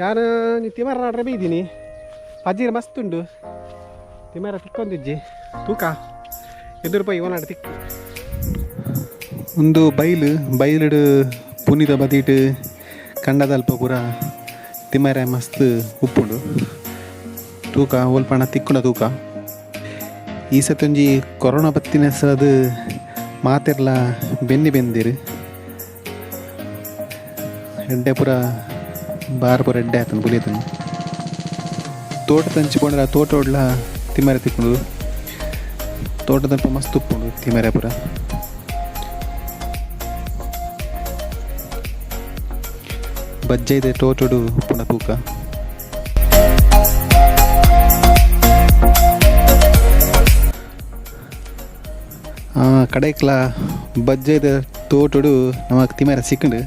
ಯಾನ್ ತಿಮರ ನಾಡ್ರೆ ಬೈದೀನಿ. ಪಜೀರ್ ಮಸ್ತ್ ಉಂಡು, ತಿಮರ ತಿಕ್ಕೊಂದಿಜ್ಜಿ. ತೂಕ ಎದುರು ಪೋಯಿ ಓನಾಡು ತಿಕ್ಕು. ಒಂದು ಬೈಲು ಬೈಲುಡು ಪುನಿದ ಬದಿಟ್ ಕಂಡದಲ್ಪ ಪೂರ ತಿಮರೆ ಮಸ್ತ್ ಉಪ್ಪುಂಡು. ತೂಕ ಒಲ್ಪಣ ತಿಕ್ಕುನ ತೂಕ. ಈ ಸತಿ ಒಂಜಿ ಕೊರೋನಾ ಬತ್ತಿನ ಸದ್ ಮಾತೆರ್ಲ ಬೆನ್ನಿ ಬೆಂದಿರು. ಎಡ್ಡೆ ಪೂರ ಬಾರ್ ಪೂರ ಎಡ್ಡೆ ಆತನ ಬುಲಿಯತನ. ತೋಟದಂಚಿ ಪೋಂಡಲ ತೋಟೋಡ್ಲ ತಿಮರೆ ತಿಕ್ಕುಂಡು. ತೋಟದಲ್ಪ ಮಸ್ತ್ ಉಪ್ಪುಂಡು ತಿಮರೆ ಪೂರ. ಬಜ್ಜೈದ ತೋಟೋಡು ಉಪ್ಪುನ ತೂಕ. ಕಡೆಕ್ಲ ಬಜ್ಜೈದ ತೋಟೋಡು ನಮಕ್ ತಿಮರೆ ಸಿಕ್ಕುಂಡು.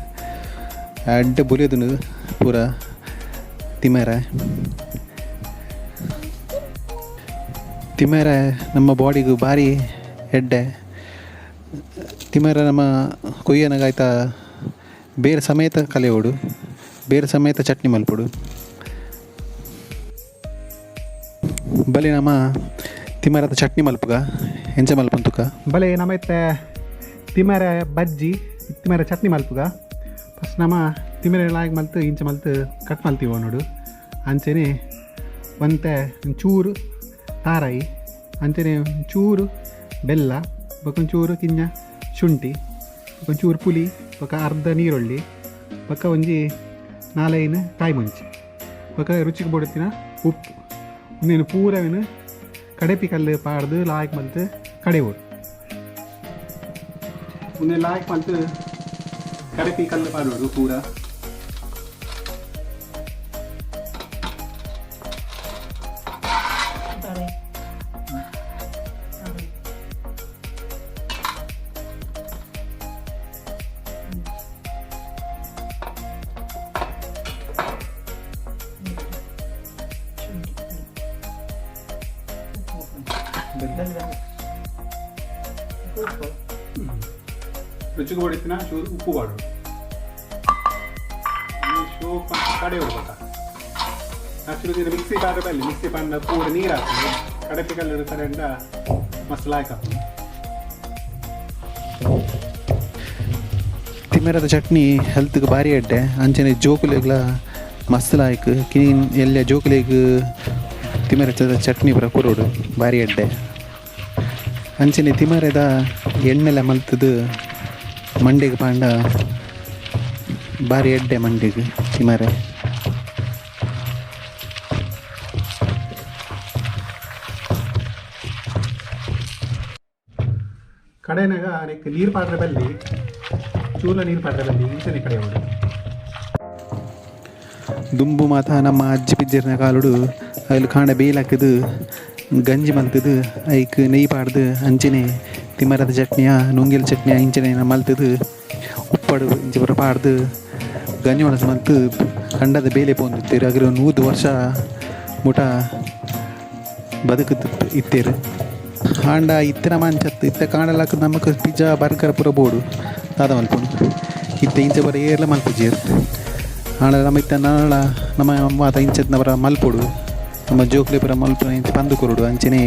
ಎಡ್ಡೆ ಬುಲಿಯದುಂಡು ಪೂರ ತಿಮರೆ. ತಿಮರೆ ನಮ್ಮ ಬಾಡಿಗ್ ಬಾರಿ ಎಡ್ಡೆ. ತಿಮರೆ ನಮ್ಮ ಕೊಯ್ಯನಗ ಐತ ಬೇರ್ ಸಮೇತ ಕಲೆಯೋಡು, ಬೇರ್ ಸಮೇತ ಚಟ್ನಿ ಮಲ್ಪೊಡು. ಬಲೆ ನಮ ತಿಮರದ ಚಟ್ನಿ ಮಲ್ಪುಗ ಎಂಚ ಮಲ್ಪಂತುಕ. ಬಲೆ ನಮ ಇತ್ತೆ ತಿಮರೆ ಬಜ್ಜಿ ತಿಮರೆ ಚಟ್ನಿ ಮಲ್ಪುಗ. ಫಸ್ಟ್ ನಮ ತಿಮರೆ ಲಾಯ್ಕ್ ಮಲ್ತು ಇಂಚ ಮಲ್ತು ಕಟ್ ಮಲ್ತೀವ ನೋಡು. ಅಂಚೆನೆ ಒಂತೆ ಚೂರು ತಾರಾಯಿ, ಅಂಚೆನೆ ಚೂರು ಬೆಲ್ಲ, ಬೊಕ ಒಂಚೂರು ಕಿಂಜ ಶುಂಠಿ, ಬೊಕ ಒಂಚೂರು ಪುಲಿ, ಬೊಕ ಅರ್ಧ ನೀರುಳ್ಳಿ, ಬೊಕ ಒಂಜಿ ನಾಲೈನ್ ಕಾಯಿ ಮುಂಚಿ, ಬೊಕ ರುಚಿಗೆ ಬೋಡುತ್ತಿನ ಉಪ್ಪು. ಉಂದೆನ್ ಪೂರವೆನ್ ಕಡೆಪಿ ಕಲ್ಲು ಪಾಡ್ದು ಲಾಯ್ಕ್ ಮಲ್ತು ಕಡೆವೊಡು. ಉಂದೆನ್ ಲಾಯ್ಕ್ ಮಲ್ತು ಕಡೆಪಿ ಕಲ್ಲು ಪಾಡೋಡು ಪೂರ. ರುಚಿಗೆ ಬಡಿತಿನ ಚೂರು ಉಪ್ಪು ಪಾಡೋಡು. ಶೋಕ್ ಕಡೆ ಹೋಗ್ಬೇಕ. ಆಕ್ಚುಲಿ ಇದು ಮಿಕ್ಸಿ ಪಾಡ ಬಲ್ಲಿ, ಮಿಕ್ಸಿ ಪಾಂಡ ಪೂರ ನೀರು ಹಾಕ್ತದೆ. ಕಡೆಪಿ ಕಲ್ಲು ಕಡೆಯಿಂದ ಮಸ್ತ್ ಲಾಯ್ಕ್ ಹಾಕೋದು. ತಿಮರದ ಚಟ್ನಿ ಹೆಲ್ತ್ಗೆ ಭಾರಿ ಎಡ್ಡೆ. ಅಂಚನೆ ಜೋಕುಲೆಗ್ಲ ಮಸ್ತ್ ಲಾಯ್ಕ್. ಕಿನ್ ಎಲ್ಲ ಜೋಕುಲೆಗ್ ತಿಮರೆ ಚಟ್ನಿ ಪೂರ ಕೊರೊಡು, ಭಾರಿ ಎಡ್ಡೆ. ಅಂಚನೆ ತಿಮರೆದ ಎಣ್ಣೆಲ ಮಲ್ತದು ಮಂಡೆಗ್ ಪಾಂಡ ಭಾರಿ ಎಡ್ಡೆ ಮಂಡೆಗ್ ತಿಮರೆ. ಕಡೆನಾಗ ನೆಕ್ ನೀರು ಪಾಡ್ರೆ ಬಲ್ಲಿ, ಚೂರ್ಲ ನೀರು ಪಾಡ್ರೆ ಬಲ್ಲಿ, ಇಂಚನೆ ಕಡೆ ಹೋಡು. ದುಂಬು ಮಾತ ನಮ್ಮ ಅಜ್ಜಿ ಪಿಜ್ಜೆರ್ನ ಕಾಲುಡು ಅಯಿಲ್ ಕಾಂಡೆ ಬೇಲಾಕುದು ಗಂಜಿ ಮಲ್ತುದು ಐಕ್ ನೆಯ್ ಪಾಡ್ದು ಅಂಚನೆ ತಿಮರದ ಚಟ್ನಿಯ ನುಂಗೆಲ್ ಚಟ್ನಿಯ ಇಂಚನೆ ಮಲ್ತುದು ಉಪ್ಪಡು ಇಂಚ ಪೂರ ಪಾಡ್ದು ಗಂಜಿ ಒಣಸ್ ಮಲ್ತು ಕಂಡದ ಬೇಲೆ ಪೋವೊಂದಿತ್ತೆರ್. ಅಗಲು 100 ವರ್ಷ ಮುಟ ಬದುಕುದು ಇತ್ತೆರ್. ಆಂಡ ಇತ್ತಿನ ಮಂಚತ್ ಇತ್ತೆ ಕಾಂಡಲಕ್ ನಮಕ್ ಪಿಜ್ಜಾ ಬರ್ಗರ್ ಪೂರ ಬೋಡು ದಾದ ಮಲ್ಪುನು. ಇತ್ತೆ ಇಂಚ ಪೂರ ಏರ್ಲ ಮಲ್ಪುಜೆರ್. ಆಂಡ ನಮ ಇತ್ತೆ ನನಲ ನಮ ಮಾತ ಇಂಚತ್ನ ಪೂರ ಮಲ್ಪೊಡು. ನಮ್ಮ ಜೋಕುಲೆ ಪೂರ ಮಲ್ಪುನ ಇಂಚ ಪಂದ್ ಕೊರೊಡು. ಅಂಚನೆ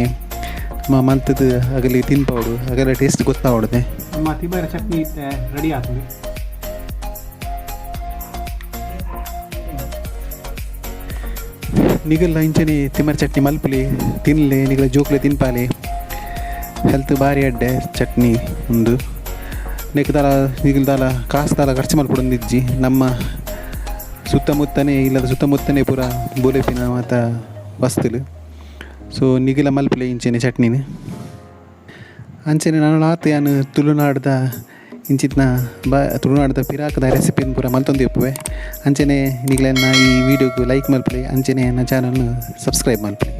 ನಮ ಮಲ್ತುದು ಅಗಲಿ ತಿನ್ಪವೊಡು, ಅಗಲ ಟೇಸ್ಟ್ ಗೊತ್ತಾವೊಡುದೆ. ನಮ್ಮ ತಿಮರೆ ಚಟ್ನಿ ಇತ್ತೆ ರೆಡಿ ಆತದೆ. ನಿಗಲ್ಲ ಇಂಚನೆ ತಿಮರೆ ಚಟ್ನಿ ಮಲ್ಪುಲೆ, ತಿನ್ಲೆ, ನಿಗಲ ಜೋಕುಲೆ ತಿನ್ಪಾಲೆ. ಹೆಲ್ತ್ ಭಾರಿ ಎಡ್ಡೆ ಚಟ್ನಿ ಉಂದು. ನೆಕ್ ದಾಲ ನಿಗಲ್ ದಾಲ ಕಾಸ್ ದಾಲ ಖರ್ಚು ಮಲ್ಪೊಡೊಂದಿಜ್ಜಿ. ನಮ್ಮ ಸುತ್ತಮುತ್ತನೇ ಇಲ್ಲದ ಸುತ್ತಮುತ್ತನೇ ಪೂರ ಬುಲೆಪಿನ ಮಾತ ವಸ್ತುಲು. ಸೊ ನಿಗಲ ಮಲ್ಪುಲೆ ಇಂಚನೆ ಚಟ್ನಿನ್. ಅಂಚನೆ ನನಲಾತ್ ಯಾನ್ ತುಳುನಾಡ್ದ ಇಂಚಿತ್ನ ಬ ತುಳುನಾಡ್ದ ಪಿರಾಕ್ದ ರೆಸಿಪಿನ್ ಪೂರ ಮಲ್ತೊಂದು ಇಪ್ಪುವೆ. ಅಂಚನೆ ನಿಗಲೆನ ಈ ವೀಡಿಯೋಗ್ ಲೈಕ್ ಮಲ್ಪುಲೆ, ಅಂಚನೆ ಎನ್ನ ಚಾನಲ್ನ್ ಸಬ್ಸ್ಕ್ರೈಬ್ ಮಲ್ಪುಲೆ.